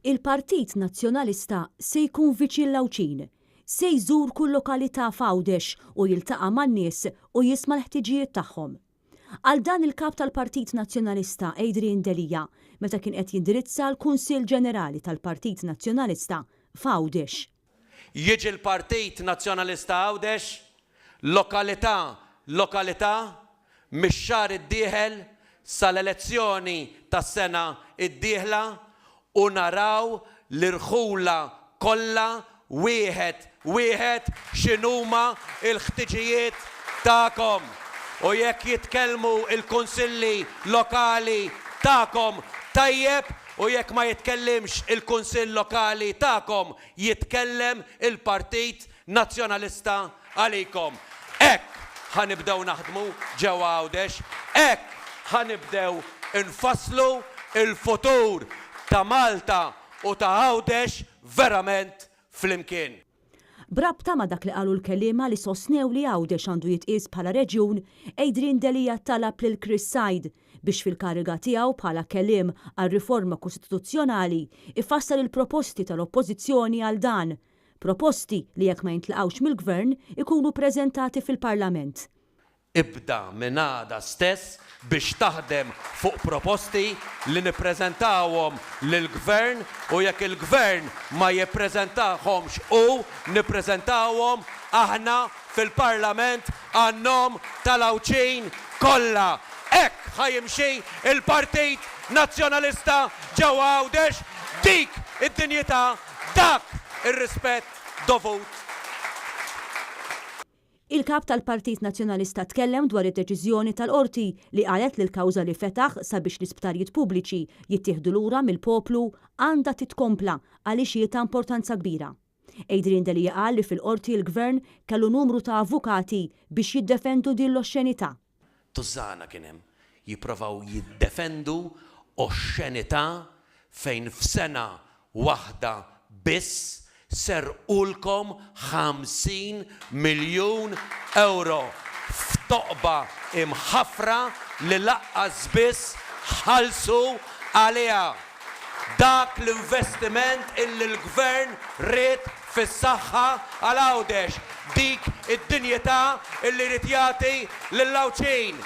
Il-Partit Nazzjonalista se jkun viċin l-Għawdxin. Se jżur kull lokalità f'Għawdex u jiltaqa' man-nies u jisma' l-ħtiġijiet tagħhom. Qal dan il-Kap tal-Partit Nazzjonalista Adrian Delia meta kien qed jindirizza l-Kunsill Ġenerali tal-Partit Nazzjonalista f'Għawdex. Jiġi l-Partit Nazzjonalista Għawdex, lokalità lokalità, mix-xahar id-dieħel sal-elezzjoni tas-sena d-dieħla u naraw l-irħula kollha wieħed wieħed x'inhuma l-ħtiġijiet tagħkom u jekk jitkellmu l-kunsilli lokali tagħkom tajjeb u jekk ma jitkellimx il-kunsill lokali tagħkom jitkellem il-Partit Nazzjonalista għalikom. Hekk ħa nibdew naħdmu ġewwa Għawdex, hekk ħa nibdew infasslu l-futur ta' Malta u ta' Għawdex verament flimkien. B'rabta ma' dak li qalu l-kelliema li sostnew li Għawdex għandu jitqies bħala reġjun, Adrian Delia talab lil Chris Said biex fil-kariga tiegħu bħala kelliem għar-riforma kostituzzjonali ifassal il-proposti tal-Oppożizzjoni għal dan, proposti li jekk ma jintlaqgħux mill-Gvern ikunu preżentati fil-Parlament. Ibda minn għada stess biex taħdem fuq proposti li nippreżentawhom lill-Gvern u jekk il-Gvern ma jippreżentahomx hu, nippreżentawhom aħna fil-Parlament għan-nom tal-Għawdxin kollha. Hekk ħa jimxi l-Partit Nazzjonalista ġewwa Għawdex, dik id-dinjità, dak ir-rispett dovut. Il-Kap tal-Partit Nazzjonalista tkellem dwar id-deċiżjoni tal-Qorti li qalet li l-kawża li fetaħ sabiex l-isptarijiet pubbliċi jittieħdu lura mill-poplu għandha titkompla għaliex hi ta' importanza kbira. Adrian Delia qal li fil-Qorti l-Gvern kellu numru ta' avukati biex jiddefendu din l-oxxenità. Tużżana kien hemm jipprovaw jiddefendu oxxenità fejn f'sena waħda biss serqulkom 50 miljun ewro f'toqba imħaffra li laqqas biss ħallsu għaliha. Dak l-investiment illi l-Gvern ried fis-saħħa għal Għawdex, dik id-dinjità illi jrid jagħti lill-Għawdxin.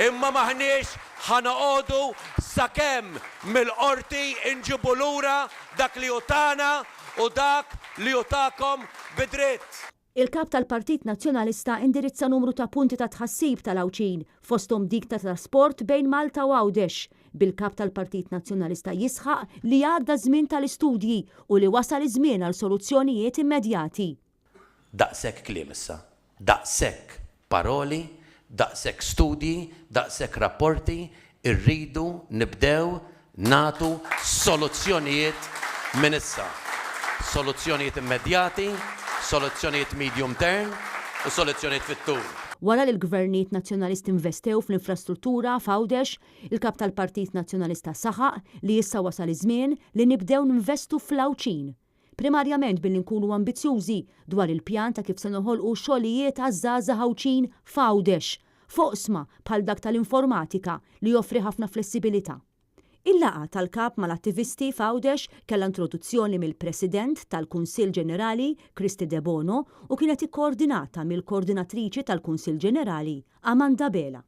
Imma m'aħniex ħa noqogħdu sakemm mill-Qorti nġibu lura dak li hu tagħna u dak li hu tagħkom bi dritt. Il-Kap tal-Partit Nazzjonalista indirizza numru ta' punti ta' tħassib tal-Għawdxin, fosthom dik ta' trasport bejn Malta u Għawdex, bil-Kap tal-Partit Nazzjonalista jisħaq li għadda ż-żmien tal-istudji u li wasal iż-żmien għal soluzzjonijiet immedjati. Daqshekk kliem issa. Daqshekk paroli, daqshekk studji, daqshekk rapporti, irridu nibdew nagħtu soluzzjonijiet minn issa. Soluzzjonijiet immedjati, soluzzjonijiet medium term u soluzzjonijiet fit-tul. Wara li l-Gvernijiet Nazzjonalisti investew fl-infrastruttura f'Għawdex, il-Kap tal-Partit Nazzjonalista saħaq li issa wasal iż-żmien li nibdew ninvestu fl-Għawdxin. Primarjament billi nkunu ambizzjużi dwar il-pjan ta' kif se noħolqu xogħlijiet għaż-żgħażagħ Għawdxin f'Għawdex, f'oqsma bħal dak tal-informatika li joffri ħafna flessibilità. Il-laqgħa tal-Kap mal-attivisti f'Għawdex kellha introduzzjoni mill-President tal-Kunsill Ġenerali Kristy Debono u kienet ikkoordinata mill-Koordinatriċi tal-Kunsill Ġenerali Amanda Abela.